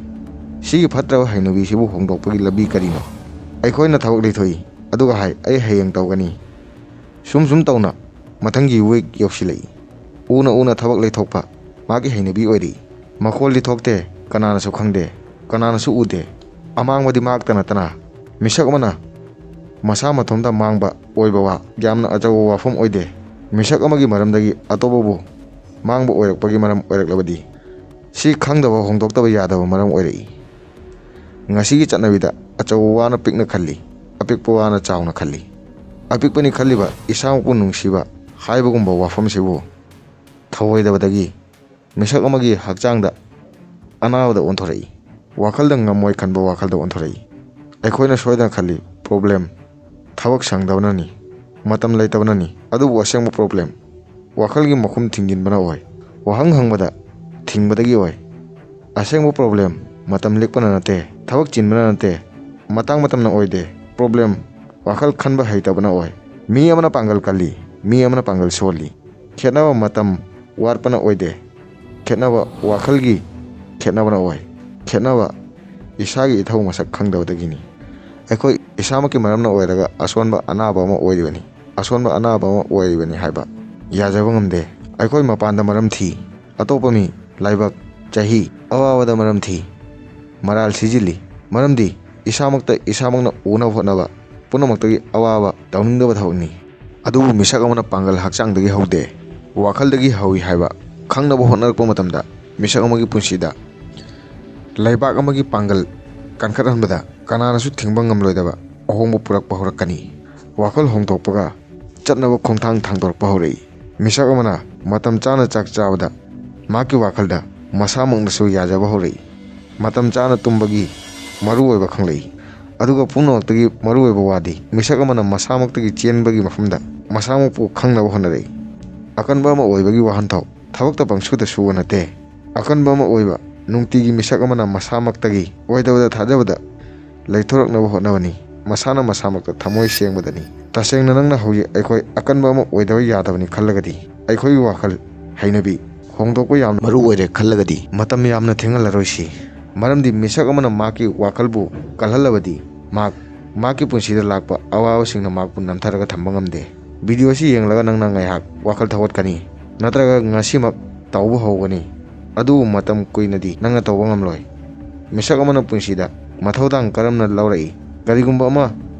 ꯁꯤꯒꯤ ꯐꯠꯇ꯭ꯔꯕ ꯍꯩꯅꯕꯤꯁꯤꯕꯨ ꯍꯣꯡꯗꯣꯛꯄꯒꯤ ꯂꯝꯕꯤ ꯀꯔꯤꯅꯣ? ꯑꯩꯈꯣꯏꯅ ꯊꯕꯛ ꯂꯩꯊꯣꯛꯏ, ꯑꯗꯨꯒ ꯍꯥꯏ, "ꯑꯩ ꯍꯌꯦꯡ ꯇꯧꯒꯅꯤ"꯫ ꯁꯨꯝ ꯁꯨꯝ ꯇꯧꯅ ꯃꯊꯪꯒꯤ ꯋꯤꯛ ꯌꯧꯁꯤꯜꯂꯛꯏ꯫ ꯎꯅ ꯎꯅ ꯊꯕꯛ ꯂꯩꯊꯣꯛꯄ ꯃꯥꯒꯤ ꯍꯩꯅꯕꯤ ꯑꯣꯏꯔꯛꯏ꯫ ꯃꯈꯣꯜꯗꯤ ꯊꯣꯛꯇꯦ, ꯀꯅꯥꯅꯁꯨ ꯈꯪꯗꯦ, ꯀꯅꯥꯅꯁꯨ ꯎꯗꯦ꯫ ꯑꯃꯥꯡꯕꯗꯤ ꯃꯍꯥꯛꯇ ꯅꯠꯇꯅ ꯃꯤꯁꯛ ꯑꯃꯅ ꯃꯁꯥ ꯃꯊꯣꯝꯇ ꯃꯥꯡꯕ ꯑꯣꯏꯕ ꯋꯥ ꯌꯥꯝꯅ ꯑꯆꯧꯕ ꯋꯥꯐꯝ ꯑꯣꯏꯗꯦ꯫ ꯃꯤꯁꯛ ꯑꯃꯒꯤ ꯃꯔꯝꯗꯒꯤ ꯑꯇꯣꯞꯄꯕꯨ ꯃꯥꯡꯕ ꯑꯣꯏꯔꯛꯄꯒꯤ ꯃꯔꯝ ꯑꯣꯏꯔꯛꯂꯕꯗꯤ, ꯁꯤ ꯈꯪꯗꯕ ꯍꯣꯡꯗꯣꯛꯇꯕ ꯌꯥꯗꯕ ꯃꯔꯝ ꯑꯣꯏꯔꯛꯏ꯫ ꯉꯁꯤꯒꯤ ꯆꯠꯅꯕꯤꯗ ꯑꯆꯧꯕ ꯋꯥꯅ ꯄꯤꯛꯅ ꯈꯜꯂꯤ, ꯑꯄꯤꯛꯄ ꯋꯥꯅ ꯆꯥꯎꯅ ꯈꯜꯂꯤ꯫ ꯑꯄꯤꯛꯄꯅꯤ ꯈꯜꯂꯤꯕ ꯏꯁꯥꯃꯛꯄꯨ ꯅꯨꯡꯁꯤꯕ ꯍꯥꯏꯕꯒꯨꯝꯕ ꯋꯥꯐꯝꯁꯤꯕꯨ ꯊꯧꯑꯣꯏꯗꯕꯗꯒꯤ ꯃꯤꯁꯛ ꯑꯃꯒꯤ ꯍꯛꯆꯥꯡꯗ ꯑꯅꯥꯕꯗ ꯑꯣꯟꯊꯣꯔꯛꯏ꯫ ꯋꯥꯈꯜꯗ ꯉꯝꯃꯣꯏ ꯈꯟꯕ ꯋꯥꯈꯜꯗ ꯑꯣꯟꯊꯣꯔꯛꯏ꯫ ꯑꯩꯈꯣꯏꯅ ꯁꯣꯏꯗꯅ ꯈꯜꯂꯤ, ꯄ꯭ꯔꯣꯕ꯭ꯂꯦꯝ ꯊꯕꯛ ꯁꯪꯗꯕꯅꯅꯤ, ꯃꯇꯝ ꯂꯩꯇꯕꯅꯅꯤ꯫ ꯑꯗꯨꯕꯨ ꯑꯁꯦꯡꯕ ꯄ꯭ꯔꯣꯕ꯭ꯂꯦꯝ ꯋꯥꯈꯜꯒꯤ ꯃꯈꯨꯝ ꯊꯤꯡꯖꯤꯟꯕꯅ ꯑꯣꯏ꯫ ꯋꯥꯍꯪ ꯍꯪꯕꯗ ꯊꯤꯡꯕꯗꯒꯤ ꯑꯣꯏ꯫ ꯑꯁꯦꯡꯕ ꯄ꯭ꯔꯣꯕ꯭ꯂꯦꯝ ꯃꯇꯝ ꯂꯤꯛꯄꯅ ꯅꯠꯇꯦ, ꯊꯕꯛ ꯆꯤꯟꯕꯅ ꯅꯠꯇꯦ, ꯃꯇꯥꯡ ꯃꯇꯝꯅ ꯑꯣꯏꯗꯦ꯫ ꯄ꯭ꯔꯣꯕ꯭ꯂꯦꯝ ꯋꯥꯈꯜ ꯈꯟꯕ ꯍꯩꯇꯕꯅ ꯑꯣꯏ꯫ ꯃꯤ ꯑꯃꯅ ꯄꯥꯡꯒꯜ ꯀꯜꯂꯤ, ꯃꯤ ꯑꯃꯅ ꯄꯥꯡꯒꯜ ꯁꯣꯜꯂꯤ꯫ ꯈꯦꯠꯅꯕ ꯃꯇꯝ ꯋꯥꯠꯄꯅ ꯑꯣꯏꯗꯦ, ꯈꯦꯠꯅꯕ ꯋꯥꯈꯜꯒꯤ ꯈꯦꯠꯅꯕꯅ ꯑꯣꯏ꯫ ꯈꯦꯠꯅꯕ ꯏꯁꯥꯒꯤ ꯏꯊꯧ ꯃꯁꯛ ꯈꯪꯗꯕꯗꯒꯤꯅꯤ꯫ ꯑꯩꯈꯣꯏ ꯏꯁꯥꯃꯛꯀꯤ ꯃꯔꯝꯅ ꯑꯣꯏꯔꯒ ꯑꯁꯣꯟꯕ ꯑꯅꯥꯕ ꯑꯃ ꯑꯣꯏꯔꯤꯕꯅꯤ, ꯑꯁꯣꯟꯕ ꯑꯅꯥꯕ ꯑꯃ ꯑꯣꯏꯔꯤꯕꯅꯤ ꯍꯥꯏꯕ ꯌꯥꯖꯕ ꯉꯝꯗꯦ꯫ ꯑꯩꯈꯣꯏ ꯃꯄꯥꯟꯗ ꯃꯔꯝ ꯊꯤ, ꯑꯇꯣꯞꯄ ꯃꯤ, ꯂꯥꯏꯕꯛ, ꯆꯍꯤ, ꯑꯋꯥꯕꯗ ꯃꯔꯝ ꯊꯤ, ꯃꯔꯥꯜ ꯁꯤꯖꯤꯜꯂꯤ꯫ ꯃꯔꯝꯗꯤ ꯏꯁꯥꯃꯛꯇ ꯏꯁꯥꯃꯛꯅ ꯎꯅꯕ ꯍꯣꯠꯅꯕ ꯄꯨꯝꯅꯃꯛꯇꯒꯤ ꯑꯋꯥꯕ ꯇꯧꯅꯤꯡꯗꯕ ꯊꯕꯛꯅꯤ꯫ ꯑꯗꯨꯕꯨ ꯃꯤꯁꯛ ꯑꯃꯅ ꯄꯥꯡꯒꯜ ꯍꯛꯆꯥꯡꯗꯒꯤ ꯍꯧꯗꯦ, ꯋꯥꯈꯜꯗꯒꯤ ꯍꯧꯏ ꯍꯥꯏꯕ ꯈꯪꯅꯕ ꯍꯣꯠꯅꯔꯛꯄ ꯃꯇꯝꯗ, ꯃꯤꯁꯛ ꯑꯃꯒꯤ ꯄꯨꯟꯁꯤꯗ ꯂꯩꯕꯥꯛ ꯑꯃꯒꯤ ꯄꯥꯡꯒꯜ ꯀꯟꯈꯠꯍꯟꯕꯗ ꯀꯅꯥꯅꯁꯨ ꯊꯤꯡꯕ ꯉꯝꯂꯣꯏꯗꯕ ꯑꯍꯣꯡꯕ ꯄꯨꯔꯛꯄ ꯍꯧꯔꯛꯀꯅꯤ꯫ ꯋꯥꯈꯜ ꯍꯣꯡꯗꯣꯛꯄꯒ ꯆꯠꯅꯕ ꯈꯣꯡꯊꯥꯡ ꯊꯥꯡꯗꯣꯔꯛꯄ ꯍꯧꯔꯛꯏ꯫ ꯃꯤꯁꯛ ꯑꯃꯅ ꯃꯇꯝ ꯆꯥꯅ ꯆꯥꯛ ꯆꯥꯕꯗ ꯃꯍꯥꯛꯀꯤ ꯋꯥꯈꯜꯗ ꯃꯁꯥꯃꯛꯅꯁꯨ ꯌꯥꯖꯕ ꯍꯧꯔꯛꯏ꯫ ꯃꯇꯝ ꯆꯥꯅ ꯇꯨꯝꯕꯒꯤ ꯃꯔꯨꯑꯣꯏꯕ ꯈꯪꯂꯛꯏ꯫ ꯑꯗꯨꯒ ꯄꯨꯝꯅꯃꯛꯇꯒꯤ ꯃꯔꯨꯑꯣꯏꯕ ꯋꯥꯗꯤ, ꯃꯤꯁꯛ ꯑꯃꯅ ꯃꯁꯥꯃꯛꯇꯒꯤ ꯆꯦꯟꯕꯒꯤ ꯃꯐꯝꯗ ꯃꯁꯥꯃꯛꯄꯨ ꯈꯪꯅꯕ ꯍꯣꯠꯅꯔꯛꯏ꯫ ꯑꯀꯟꯕ ꯑꯃ ꯑꯣꯏꯕꯒꯤ ꯋꯥꯍꯟꯊꯣꯛ ꯊꯕꯛꯇ ꯄꯪꯁꯨꯗ ꯁꯨꯕ ꯅꯠꯇꯦ꯫ ꯑꯀꯟꯕ ꯑꯃ ꯑꯣꯏꯕ, ꯅꯨꯡꯇꯤꯒꯤ ꯃꯤꯁꯛ ꯑꯃꯅ ꯃꯁꯥꯃꯛꯇꯒꯤ ꯑꯣꯏꯗꯕꯗ ꯊꯥꯖꯕꯗ ꯂꯩꯊꯣꯔꯛꯅꯕ ꯍꯣꯠꯅꯕꯅꯤ꯫ ꯃꯁꯥꯅ ꯃꯁꯥꯃꯛꯇ ꯊꯃꯣꯏ ꯁꯦꯡꯕꯗꯅꯤ꯫ ꯇꯁꯦꯡꯅ ꯅꯪꯅ ꯍꯧꯖꯤꯛ ꯑꯩꯈꯣꯏ ꯑꯀꯟꯕ ꯑꯃ ꯑꯣꯏꯗꯕ ꯌꯥꯗꯕꯅꯤ ꯈꯜꯂꯒꯗꯤ, ꯑꯩꯈꯣꯏꯒꯤ ꯋꯥꯈꯜ ꯍꯩꯅꯕꯤ ꯍꯣꯡꯗꯣꯛꯄ ꯌꯥꯝ ꯃꯔꯨ ꯑꯣꯏꯔꯦ ꯈꯜꯂꯒꯗꯤ ꯃꯇꯝ ꯌꯥꯝꯅ ꯊꯦꯡꯍꯜꯂꯔꯣꯏꯁꯤ꯫ ꯃꯔꯝꯗꯤ ꯃꯤꯁꯛ ꯑꯃꯅ ꯃꯍꯥꯛꯀꯤ ꯋꯥꯈꯜꯕꯨ ꯀꯜꯍꯜꯂꯕꯗꯤ ꯃꯍꯥꯛ ꯃꯍꯥꯛꯀꯤ ꯄꯨꯟꯁꯤꯗ ꯂꯥꯛꯄ ꯑꯋꯥꯕꯁꯤꯡꯅ ꯃꯍꯥꯛꯄꯨ ꯅꯝꯊꯔꯒ ꯊꯝꯕ ꯉꯝꯗꯦ꯫ ꯚꯤꯗꯤꯑꯣ ꯑꯁꯤ ꯌꯦꯡꯂꯒ ꯅꯪꯅ ꯉꯥꯏꯍꯥꯛ ꯋꯥꯈꯜ ꯊꯧꯒꯠꯀꯅꯤ, ꯅꯠꯇ꯭ꯔꯒ ꯉꯁꯤꯃꯛ ꯇꯧꯕ ꯍꯧꯒꯅꯤ꯫ ꯑꯗꯨꯕꯨ ꯃꯇꯝ ꯀꯨꯏꯅꯗꯤ ꯅꯪꯅ ꯇꯧꯕ ꯉꯝꯂꯣꯏ꯫ ꯃꯤꯁꯛ ꯑꯃꯅ ꯄꯨꯟꯁꯤꯗ ꯃꯊꯧꯗꯥꯡ ꯀꯔꯝꯅ ꯂꯧꯔꯛꯏ? ꯀꯔꯤꯒꯨꯝꯕ ꯑꯃ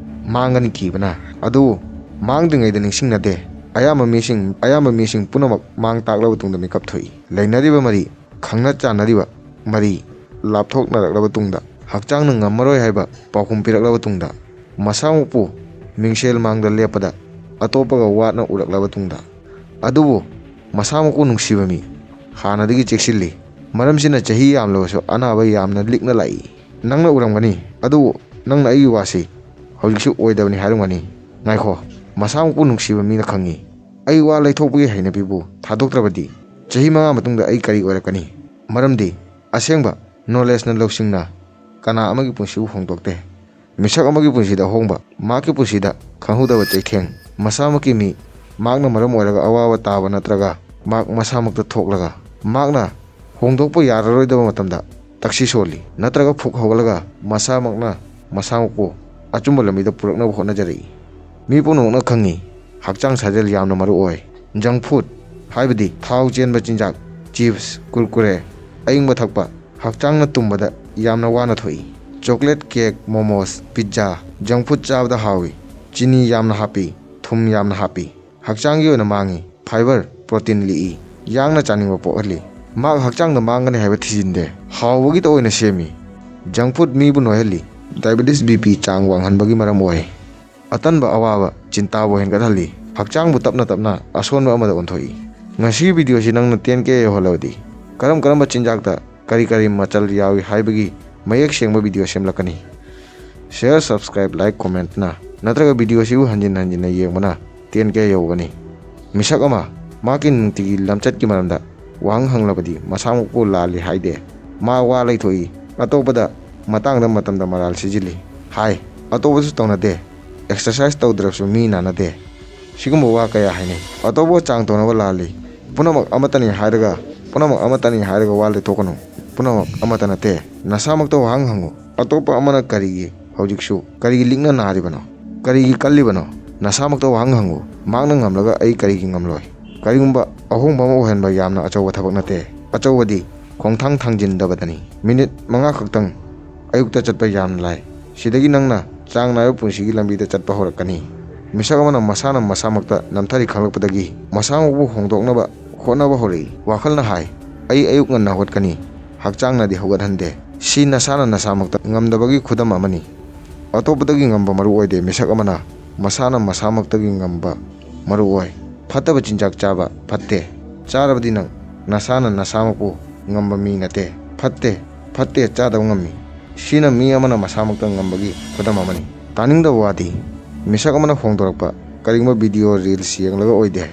ꯃꯥꯡꯒꯅꯤ ꯀꯤꯕꯅ꯫ ꯑꯗꯨꯕꯨ ꯃꯥꯡꯗ꯭ꯔꯤꯉꯩꯗ ꯅꯤꯡꯁꯤꯡꯅꯗꯦ꯫ ꯑꯌꯥꯝꯕ ꯃꯤꯁꯤꯡ, ꯑꯌꯥꯝꯕ ꯃꯤꯁꯤꯡ ꯄꯨꯝꯅꯃꯛ ꯃꯥꯡ ꯇꯥꯛꯂꯕ ꯇꯨꯡꯗ ꯃꯤꯀꯞ ꯊꯣꯛꯏ꯫ ꯂꯩꯅꯔꯤꯕ ꯃꯔꯤ, ꯈꯪꯅ ꯆꯥꯟꯅꯔꯤꯕ ꯃꯔꯤ ꯂꯥꯞꯊꯣꯛꯅꯔꯛꯂꯕ ꯇꯨꯡꯗ, ꯍꯛꯆꯥꯡꯅ ꯉꯝꯃꯔꯣꯏ ꯍꯥꯏꯕ ꯄꯥꯎꯈꯨꯝ ꯄꯤꯔꯛꯂꯕ ꯇꯨꯡꯗ, ꯃꯁꯥꯃꯛꯄꯨ ꯃꯤꯡꯁꯦꯜ ꯃꯥꯡꯗ ꯂꯦꯞꯄꯗ ꯑꯇꯣꯞꯄꯒ ꯋꯥꯠꯅ ꯎꯔꯛꯂꯕ ꯇꯨꯡꯗ꯫ ꯑꯗꯨꯕꯨ ꯃꯁꯥꯃꯛꯄꯨ ꯅꯨꯡꯁꯤꯕ ꯃꯤ ꯍꯥꯟꯅꯗꯒꯤ ꯆꯦꯛꯁꯤꯜꯂꯤ꯫ ꯃꯔꯝꯁꯤꯅ ꯆꯍꯤ ꯌꯥꯝꯂꯕꯁꯨ ꯑꯅꯥꯕ ꯌꯥꯝꯅ ꯂꯤꯛꯅ ꯂꯥꯛꯏ꯫ ꯅꯪꯅ ꯎꯔꯝꯒꯅꯤ, ꯑꯗꯨꯕꯨ ꯅꯪꯅ ꯑꯩꯒꯤ ꯋꯥꯁꯤ ꯍꯧꯖꯤꯛꯁꯨ ꯑꯣꯏꯗꯕꯅꯤ ꯍꯥꯏꯔꯝꯒꯅꯤ꯫ ꯉꯥꯏꯈꯣ, ꯃꯁꯥꯃꯛꯄꯨ ꯅꯨꯡꯁꯤꯕ ꯃꯤꯅ ꯈꯪꯏ꯫ ꯑꯩ ꯋꯥ ꯂꯩꯊꯣꯛꯄꯒꯤ ꯍꯩꯅꯕꯤꯕꯨ ꯊꯥꯗꯣꯛꯇ꯭ꯔꯕꯗꯤ ꯆꯍꯤ ꯃꯉꯥ ꯃꯇꯨꯡꯗ ꯑꯩ ꯀꯔꯤ ꯑꯣꯏꯔꯛꯀꯅꯤ? ꯃꯔꯝꯗꯤ ꯑꯁꯦꯡꯕ ꯅꯣꯂꯦꯖꯅ, ꯂꯧꯁꯤꯡꯅ ꯀꯅꯥ ꯑꯃꯒꯤ ꯄꯨꯟꯁꯤꯕꯨ ꯍꯣꯡꯗꯣꯛꯇꯦ꯫ ꯃꯤꯁꯛ ꯑꯃꯒꯤ ꯄꯨꯟꯁꯤꯗ ꯑꯍꯣꯡꯕ ꯃꯍꯥꯛꯀꯤ ꯄꯨꯟꯁꯤꯗ ꯈꯪꯍꯧꯗꯕ ꯆꯩꯊꯦꯡ꯫ ꯃꯁꯥꯃꯛꯀꯤ ꯃꯤ ꯃꯍꯥꯛꯅ ꯃꯔꯝ ꯑꯣꯏꯔꯒ ꯑꯋꯥꯕ ꯇꯥꯕ ꯅꯠꯇ꯭ꯔꯒ ꯃꯍꯥꯛ ꯃꯁꯥꯃꯛꯇ ꯊꯣꯛꯂꯒ ꯃꯍꯥꯛꯅ ꯍꯣꯡꯗꯣꯛꯄ ꯌꯥꯔꯔꯣꯏꯗꯕ ꯃꯇꯝꯗ ꯇꯛꯁꯤ ꯁꯣꯜꯂꯤ ꯅꯠꯇ꯭ꯔꯒ ꯐꯨꯛ ꯍꯧꯒꯠꯂꯒ ꯃꯁꯥꯃꯛꯅ ꯃꯁꯥꯃꯛꯄꯨ ꯑꯆꯨꯝꯕ ꯂꯝꯕꯤꯗ ꯄꯨꯔꯛꯅꯕ ꯍꯣꯠꯅꯖꯔꯛꯏ꯫ ꯃꯤ ꯄꯨꯝꯅꯃꯛꯅ ꯈꯪꯏ, ꯍꯛꯆꯥꯡ ꯁꯥꯖꯦꯜ ꯌꯥꯝꯅ ꯃꯔꯨ ꯑꯣꯏ꯫ ꯖꯪ ꯐꯨꯗ, ꯍꯥꯏꯕꯗꯤ ꯊꯥꯎ ꯆꯦꯟꯕ ꯆꯤꯟꯖꯥꯛ, ꯆꯤꯞꯁ, ꯀꯨꯔꯀꯨꯔꯦ, ꯑꯏꯪꯕ ꯊꯛꯄ, ꯍꯛꯆꯥꯡꯅ ꯇꯨꯝꯕꯗ ꯌꯥꯝꯅ ꯋꯥꯅ ꯊꯣꯛꯏ꯫ ꯆꯣꯀ꯭ꯂꯦꯠ, ꯀꯦꯛ, ꯃꯣꯃꯣꯁ, ꯄꯤꯠꯖꯥ, ꯖꯪ ꯐꯨꯗ ꯆꯥꯕꯗ ꯍꯥꯎꯏ, ꯆꯤꯅꯤ ꯌꯥꯝꯅ ꯍꯥꯞꯄꯤ, ꯊꯨꯝ ꯌꯥꯝꯅ ꯍꯥꯞꯄꯤ꯫ ꯍꯛꯆꯥꯡꯒꯤ ꯑꯣꯏꯅ ꯃꯥꯡꯏ꯫ ꯐꯥꯏꯕꯔ, ꯄ꯭ꯔꯣꯇꯤꯟ ꯂꯤꯛꯏ, ꯌꯥꯡꯅ ꯆꯥꯅꯤꯡꯕ ꯄꯣꯛꯍꯜꯂꯤ꯫ ꯃꯍꯥꯛ ꯍꯛꯆꯥꯡꯗ ꯃꯥꯡꯒꯅꯤ ꯍꯥꯏꯕ ꯊꯤꯖꯤꯟꯗꯦ, ꯍꯥꯎꯕꯒꯤꯇ ꯑꯣꯏꯅ ꯁꯦꯝꯃꯤ꯫ ꯖꯪ ꯐꯨꯗ ꯃꯤꯕꯨ ꯅꯣꯏꯍꯜꯂꯤ, ꯗꯥꯏꯕꯦꯇꯤꯁ, ꯕꯤ ꯄꯤ ꯆꯥꯡ ꯋꯥꯡꯍꯟꯕꯒꯤ ꯃꯔꯝ ꯑꯣꯏ꯫ ꯑꯇꯟꯕ ꯑꯋꯥꯕ ꯆꯤꯟꯇꯥꯕꯨ ꯍꯦꯟꯒꯠꯍꯜꯂꯤ, ꯍꯛꯆꯥꯡꯕꯨ ꯇꯞꯅ ꯇꯞꯅ ꯑꯁꯣꯟꯕ ꯑꯃꯗ ꯑꯣꯟꯊꯣꯛꯏ꯫ ꯉꯁꯤꯒꯤ ꯚꯤꯗꯤꯑꯣꯁꯤ ꯅꯪꯅ ꯇꯦꯟ ꯀꯦ ꯌꯧꯍꯜꯂꯕꯗꯤ ꯀꯔꯝ ꯀꯔꯝꯕ ꯆꯤꯟꯖꯥꯛꯇ ꯀꯔꯤ ꯀꯔꯤ ꯃꯆꯜ ꯌꯥꯎꯏ ꯍꯥꯏꯕꯒꯤ ꯃꯌꯦꯛ ꯁꯦꯡꯕ ꯚꯤꯗꯤꯑꯣ ꯁꯦꯝꯂꯛꯀꯅꯤ꯫ ꯁꯤꯌꯔ, ꯁꯕꯁꯀ꯭ꯔꯥꯏꯕ, ꯂꯥꯏꯛ, ꯀꯣꯃꯦꯟꯠꯅ ꯅꯠꯇ꯭ꯔꯒ ꯚꯤꯗꯤꯑꯣꯁꯤꯕꯨ ꯍꯟꯖꯤꯟ ꯍꯟꯖꯤꯟꯅ ꯌꯦꯡꯕꯅ ꯇꯦꯟ ꯀꯦ ꯌꯧꯒꯅꯤ꯫ ꯃꯤꯁꯛ ꯑꯃ ꯃꯍꯥꯛꯀꯤ ꯅꯨꯡꯇꯤꯒꯤ ꯂꯝꯆꯠꯀꯤ ꯃꯔꯝꯗ ꯋꯥꯍꯪ ꯍꯪꯂꯕꯗꯤ ꯃꯁꯥꯃꯛꯄꯨ ꯂꯥꯜꯂꯤ ꯍꯥꯏꯗꯦ꯫ ꯃꯥ ꯋꯥ ꯂꯩꯊꯣꯛꯏ, ꯑꯇꯣꯞꯄꯗ ꯃꯇꯥꯡꯗ ꯃꯇꯝꯗ ꯃꯔꯥꯜ ꯁꯤꯖꯤꯜꯂꯤ ꯍꯥꯏ꯫ ꯑꯇꯣꯞꯄꯁꯨ ꯇꯧꯅꯗꯦ꯫ ꯑꯦꯛꯁꯔꯁꯥꯏꯁ ꯇꯧꯗ꯭ꯔꯕꯁꯨ ꯃꯤ ꯅꯥꯅꯗꯦ꯫ ꯁꯤꯒꯨꯝꯕ ꯋꯥ ꯀꯌꯥ ꯍꯥꯏꯅꯩ꯫ ꯑꯇꯣꯞꯄ ꯆꯥꯡ ꯇꯧꯅꯕ ꯂꯥꯜꯂꯤ꯫ ꯄꯨꯝꯅꯃꯛ ꯑꯃꯠꯇꯅꯤ ꯍꯥꯏꯔꯒ, ꯄꯨꯝꯅꯃꯛ ꯑꯃꯠꯇꯅꯤ ꯍꯥꯏꯔꯒ ꯋꯥ ꯂꯦꯞꯊꯣꯛꯀꯅꯨ꯫ ꯄꯨꯝꯅꯃꯛ ꯑꯃꯠꯇ ꯅꯠꯇꯦ꯫ ꯅꯁꯥꯃꯛꯇ ꯋꯥꯍꯪ ꯍꯪꯉꯨ꯫ ꯑꯇꯣꯞꯄ ꯑꯃꯅ ꯀꯔꯤꯒꯤ ꯍꯧꯖꯤꯛꯁꯨ, ꯀꯔꯤꯒꯤ ꯂꯤꯛꯅ ꯅꯥꯔꯤꯕꯅꯣ? ꯀꯔꯤꯒꯤ ꯀꯜꯂꯤꯕꯅꯣ? ꯅꯁꯥꯃꯛꯇ ꯋꯥꯍꯪ ꯍꯪꯉꯨ꯫ ꯃꯍꯥꯛꯅ ꯉꯝꯂꯒ ꯑꯩ ꯀꯔꯤꯒꯤ ꯉꯝꯂꯣꯏ? ꯀꯔꯤꯒꯨꯝꯕ ꯑꯍꯣꯡꯕ ꯑꯃ ꯑꯣꯏꯍꯟꯕ ꯌꯥꯝꯅ ꯑꯆꯧꯕ ꯊꯕꯛ ꯅꯠꯇꯦ꯫ ꯑꯆꯧꯕꯗꯤ ꯈꯣꯡꯊꯥꯡ ꯊꯥꯡꯖꯤꯟꯗꯕꯗꯅꯤ꯫ ꯃꯤꯅꯤꯠ ꯃꯉꯥ ꯈꯛꯇꯪ꯫ ꯑꯌꯨꯛꯇ ꯆꯠꯄ ꯌꯥꯝꯅ ꯂꯥꯏ꯫ ꯁꯤꯗꯒꯤ ꯅꯪꯅ ꯆꯥꯡ ꯅꯥꯏꯕ ꯄꯨꯟꯁꯤꯒꯤ ꯂꯝꯕꯤꯗ ꯆꯠꯄ ꯍꯧꯔꯛꯀꯅꯤ꯫ ꯃꯤꯁꯛ ꯑꯃꯅ ꯃꯁꯥꯅ ꯃꯁꯥꯃꯛꯇ ꯅꯝꯊꯔꯤ ꯈꯪꯂꯛꯄꯗꯒꯤ ꯃꯁꯥꯃꯛꯄꯨ ꯍꯣꯡꯗꯣꯛꯅꯕ ꯍꯣꯠꯅꯕ ꯍꯧꯔꯛꯏ꯫ ꯋꯥꯈꯜꯅ ꯍꯥꯏ, "ꯑꯩ ꯑꯌꯨꯛ ꯉꯟꯅ ꯍꯧꯒꯠꯀꯅꯤ"꯫ ꯍꯛꯆꯥꯡꯅꯗꯤ ꯍꯧꯒꯠꯍꯟꯗꯦ꯫ ꯁꯤ ꯅꯁꯥꯅ ꯅꯁꯥꯃꯛꯇ ꯉꯝꯗꯕꯒꯤ ꯈꯨꯗꯝ ꯑꯃꯅꯤ꯫ ꯑꯇꯣꯞꯄꯗꯒꯤ ꯉꯝꯕ ꯃꯔꯨ ꯑꯣꯏꯗꯦ꯫ ꯃꯤꯁꯛ ꯑꯃꯅ ꯃꯁꯥꯅ ꯃꯁꯥꯃꯛꯇꯒꯤ ꯉꯝꯕ ꯃꯔꯨ ꯑꯣꯏ꯫ ꯐꯠꯇꯕ ꯆꯤꯟꯖꯥꯛ ꯆꯥꯕ ꯐꯠꯇꯦ꯫ ꯆꯥꯔꯕꯗꯤ ꯅꯪ ꯅꯁꯥꯅ ꯅꯁꯥꯃꯛꯄꯨ ꯉꯝꯕ ꯃꯤ ꯅꯠꯇꯦ꯫ ꯐꯠꯇꯦ, ꯐꯠꯇꯦ, ꯆꯥꯗꯕ ꯉꯝꯃꯤ꯫ ꯁꯤꯅ ꯃꯤ ꯑꯃꯅ ꯃꯁꯥꯃꯛꯇ ꯉꯝꯕꯒꯤ ꯈꯨꯗꯝ ꯑꯃꯅꯤ꯫ ꯇꯥꯅꯤꯡꯗꯕ ꯋꯥꯗꯤ ꯃꯤꯁꯛ ꯑꯃꯅ ꯍꯣꯡꯗꯣꯔꯛꯄ ꯀꯔꯤꯒꯨꯝꯕ ꯚꯤꯗꯤꯑꯣ ꯔꯤꯜꯁ ꯌꯦꯡꯂꯒ ꯑꯣꯏꯗꯦ꯫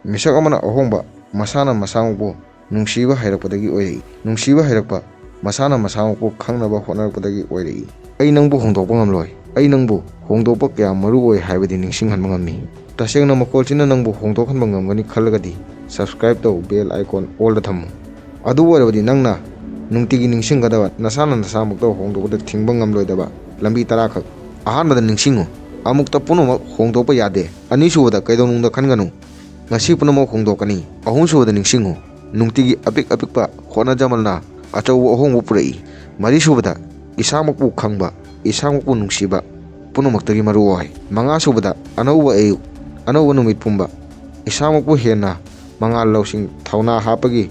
ꯃꯤꯁꯛ ꯑꯃꯅ ꯑꯍꯣꯡꯕ ꯃꯁꯥꯅ ꯃꯁꯥꯃꯛꯄꯨ ꯅꯨꯡꯁꯤꯕ ꯍꯩꯔꯛꯄꯗꯒꯤ ꯑꯣꯏꯔꯛꯏ꯫ ꯅꯨꯡꯁꯤꯕ ꯍꯩꯔꯛꯄ ꯃꯁꯥꯅ ꯃꯁꯥꯃꯛꯄꯨ ꯈꯪꯅꯕ ꯍꯣꯠꯅꯔꯛꯄꯗꯒꯤ ꯑꯣꯏꯔꯛꯏ꯫ ꯑꯩ ꯅꯪꯕꯨ ꯍꯣꯡꯗꯣꯛꯄ ꯉꯝꯂꯣꯏ꯫ ꯑꯩ ꯅꯪꯕꯨ ꯍꯣꯡꯗꯣꯛꯄ ꯀꯌꯥ ꯃꯔꯨ ꯑꯣꯏ ꯍꯥꯏꯕꯗꯤ ꯅꯤꯡꯁꯤꯡꯍꯟꯕ ꯉꯝꯃꯤ꯫ ꯇꯁꯦꯡꯅ ꯃꯈꯣꯜꯁꯤꯅ ꯅꯪꯕꯨ ꯍꯣꯡꯗꯣꯛꯍꯟꯕ ꯉꯝꯒꯅꯤ ꯈꯜꯂꯒꯗꯤ subscribe ꯇꯧ, bell icon all ꯗ ꯊꯝꯃꯨ꯫ ꯑꯗꯨ ꯑꯣꯏꯔꯕꯗꯤ ꯅꯪꯅ ꯅꯨꯡꯇꯤꯒꯤ ꯅꯤꯡꯁꯤꯡꯒꯗꯕ ꯅꯁꯥꯅ ꯅꯁꯥꯃꯛꯇ ꯍꯣꯡꯗꯣꯛꯄꯗ ꯊꯤꯡꯕ ꯉꯝꯂꯣꯏꯗꯕ ꯂꯝꯕꯤ ꯇꯔꯥꯈꯛ꯫ ꯑꯍꯥꯟꯕꯗ ꯅꯤꯡꯁꯤꯡꯉꯨ, ꯑꯃꯨꯛꯇ ꯄꯨꯝꯅꯃꯛ ꯍꯣꯡꯗꯣꯛꯄ ꯌꯥꯗꯦ꯫ ꯑꯅꯤꯁꯨꯕꯗ ꯀꯩꯗꯧꯅꯨꯡꯗ ꯈꯟꯒꯅꯨ, ꯉꯁꯤ ꯄꯨꯝꯅꯃꯛ ꯍꯣꯡꯗꯣꯛꯀꯅꯤ꯫ ꯑꯍꯨꯝꯁꯨꯕꯗ ꯅꯤꯡꯁꯤꯡꯉꯨ, ꯅꯨꯡꯇꯤꯒꯤ ꯑꯄꯤꯛ ꯑꯄꯤꯛꯄ ꯍꯣꯠꯅꯖꯃꯜꯅ ꯑꯆꯧꯕ ꯑꯍꯣꯡꯕ ꯄꯨꯔꯛꯏ꯫ ꯃꯔꯤꯁꯨꯕꯗ ꯏꯁꯥꯃꯛꯄꯨ ꯈꯪꯕ, ꯏꯁꯥꯃꯛꯄꯨ ꯅꯨꯡꯁꯤꯕ ꯄꯨꯝꯅꯃꯛꯇꯒꯤ ꯃꯔꯨ ꯑꯣꯏ꯫ ꯃꯉꯥꯁꯨꯕꯗ ꯑꯅꯧꯕ ꯑꯌꯨꯛ, ꯑꯅꯧꯕ ꯅꯨꯃꯤꯠ ꯄꯨꯝꯕ ꯏꯁꯥꯃꯛꯄꯨ ꯍꯦꯟꯅ ꯃꯉꯥꯜ ꯂꯧꯁꯤꯡ ꯊꯧꯅꯥ ꯍꯥꯞꯄꯒꯤ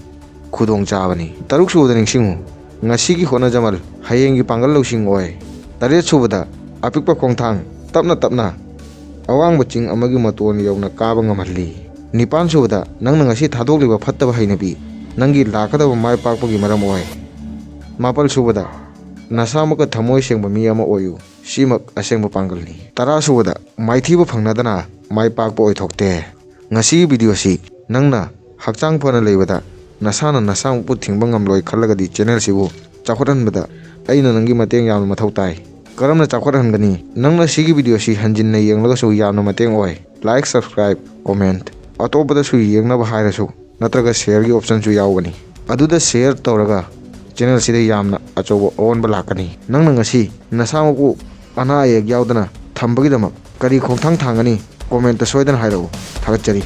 ꯈꯨꯗꯣꯡꯆꯥꯕꯅꯤ꯫ ꯇꯔꯨꯛꯁꯨꯕꯗ ꯅꯤꯡꯁꯤꯡꯉꯨ, ꯉꯁꯤꯒꯤ ꯍꯣꯠꯅꯖꯃꯜ ꯍꯌꯦꯡꯒꯤ ꯄꯥꯡꯒꯜ ꯂꯧꯁꯤꯡ ꯑꯣꯏ꯫ ꯇꯔꯦꯠꯁꯨꯕꯗ ꯑꯄꯤꯛꯄ ꯈꯣꯡꯊꯥꯡ ꯇꯞꯅ ꯇꯞꯅ ꯑꯋꯥꯡꯕ ꯆꯤꯡ ꯑꯃꯒꯤ ꯃꯇꯣꯟ ꯌꯧꯅ ꯀꯥꯕ ꯉꯝꯍꯜꯂꯤ꯫ ꯅꯤꯄꯥꯟꯁꯨꯕꯗ ꯅꯪꯅ ꯉꯁꯤ ꯊꯥꯗꯣꯛꯂꯤꯕ ꯐꯠꯇꯕ ꯍꯩꯅꯕꯤ ꯅꯪꯒꯤ ꯂꯥꯛꯀꯗꯕ ꯃꯥꯏ ꯄꯥꯛꯄꯒꯤ ꯃꯔꯝ ꯑꯣꯏ꯫ ꯃꯥꯄꯜꯁꯨꯕꯗ ꯅꯁꯥꯃꯛꯀ ꯊꯃꯣꯏ ꯁꯦꯡꯕ ꯃꯤ ꯑꯃ ꯑꯣꯏꯌꯨ꯫ ꯁꯤꯃꯛ ꯑꯁꯦꯡꯕ ꯄꯥꯡꯒꯜꯅꯤ꯫ ꯇꯔꯥꯁꯨꯕꯗ ꯃꯥꯏꯊꯤꯕ ꯐꯪꯅꯗꯅ ꯃꯥꯏ ꯄꯥꯛꯄ ꯑꯣꯏꯊꯣꯛꯇꯦ꯫ ꯉꯁꯤꯒꯤ ꯚꯤꯗꯤꯑꯣꯁꯤ ꯅꯪꯅ ꯍꯛꯆꯥꯡ ꯐꯅ ꯂꯩꯕꯗ ꯅꯁꯥꯅ ꯅꯁꯥꯃꯛꯄꯨ ꯊꯤꯡꯕ ꯉꯝꯂꯣꯏ ꯈꯜꯂꯒꯗꯤ ꯆꯦꯅꯦꯜꯁꯤꯕꯨ ꯆꯥꯎꯈꯠꯍꯟꯕꯗ ꯑꯩꯅ ꯅꯪꯒꯤ ꯃꯇꯦꯡ ꯌꯥꯝꯅ ꯃꯊꯧ ꯇꯥꯏ꯫ ꯀꯔꯝꯅ ꯆꯥꯎꯈꯠꯍꯟꯒꯅꯤ? ꯅꯪꯅ ꯁꯤꯒꯤ ꯚꯤꯗꯤꯑꯣꯁꯤ ꯍꯟꯖꯤꯟꯅ ꯌꯦꯡꯂꯒꯁꯨ ꯌꯥꯝꯅ ꯃꯇꯦꯡ ꯑꯣꯏ꯫ Like, subscribe, comment, ꯑꯇꯣꯞꯄꯗꯁꯨ ꯌꯦꯡꯅꯕ ꯍꯥꯏꯔꯁꯨ ꯅꯠꯇ꯭ꯔꯒ share ꯒꯤ option ꯁꯨ ꯌꯥꯎꯒꯅꯤ꯫ ꯑꯗꯨꯗ share ꯇꯧꯔꯒ channel ꯁꯤꯗ ꯌꯥꯝꯅ ꯑꯆꯧꯕ ꯑꯑꯣꯟꯕ ꯂꯥꯛꯀꯅꯤ꯫ ꯅꯪꯅ ꯉꯁꯤ ꯅꯁꯥꯃꯛꯄꯨ ꯑꯅꯥ ꯑꯌꯦꯛ ꯌꯥꯎꯗꯅ ꯊꯝꯕꯒꯤꯗꯃꯛ ꯀꯔꯤ ꯈꯣꯡꯊꯥꯡ ꯊꯥꯡꯒꯅꯤ? Comment ꯇ ꯁꯣꯏꯗꯅ ꯍꯥꯏꯔꯛꯎ꯫ ꯊꯥꯒꯠꯆꯔꯤ꯫